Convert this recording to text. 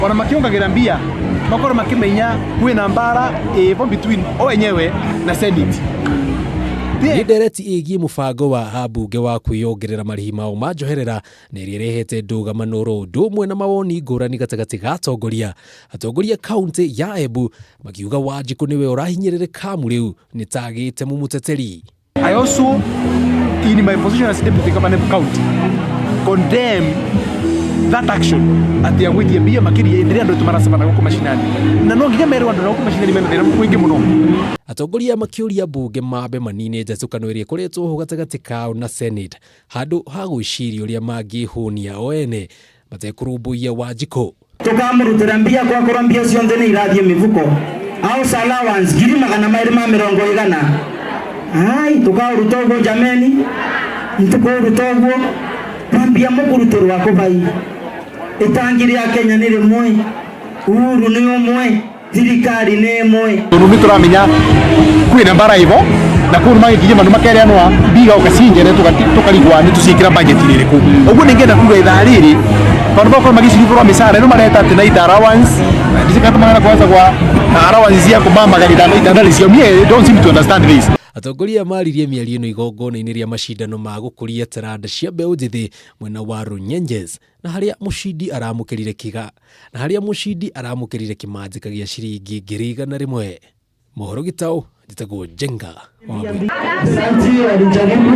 Ona makiongagĩra mbia makorwo makĩmenya kwĩna mbara ĩvo between o enyewe na Senate. Nĩ ndereti ĩgiĩ mũbango wa ambunge wa kwĩyongerera marĩhi mao ma njoherera na ĩrĩa ĩrehete ndũgamano oro ũndũ ũmwe na mawoni ngũrani gatagatĩ ga atongoria. Atongoria kaunti ya Embu makiuga Wanjikũ nĩwe ũrahinyĩrĩrĩka amu rĩu nĩ ta agĩte mũmũteteri. I also, in my position as deputy governor of county, condemn that action atĩ agwĩtie mbia makĩria hĩndĩ ĩrĩa andũ aitũ maracemana gũkũ macinani, na no nginya merwo andũ na gũkũ macinani mena thĩna mũingĩ mũno. Atongoria makĩũria mbunge mambe manine njatũkano ĩrĩa ĩkoretwo ho gatagatĩ kao na Senate handũ ha gwĩciria ũrĩa mangĩhũnia o ene matekũrũmbũiya Wanjikũ. Tukamurutira mbia gwakorwo mbia cionthe nĩ irathiĩ mĩbuko, house allowance 220,000. Ai, tukaũruta ũguo jameni, nĩtũkũũruta ũguo na mbia mũkũrutĩrwo akũbai. Itangi rĩa Kenya nĩ rĩmwe, Uhuru nĩ ũmwe, thirikari nĩ ĩmwe. Tondu nĩ tũramenya kwĩna mbara ĩvo na kũu magĩkinyia mandu makereanwa mbiga ũkacinjere tũkarigwa nĩ tũciĩkĩra budget-inĩ ĩrĩkũ. Ũguo nĩ ngenda kuga ithaa rĩrĩ bandu bakorwo magĩciria ũhoro wa mĩcara ĩno mareta atĩ naita allowance ndicikatũmagana kwanza kwa allowance cia kuma 500 itandari cio. Me, I don't seem to understand this. Atongoria maririe mĩario ĩno igongona-inĩ rĩa macindano ma gũkũria taranda cia mbeũ njĩthĩ mwena wa Runyenjes, na harĩa mũcindi aramũkĩrire kĩga na harĩa mũcindi aramũkĩrire kĩmanjĩka gĩa ciringi 100,000. Mohoro gĩtaũ, njĩtagwo Njenga wa Mbui. Asante, alijaribu.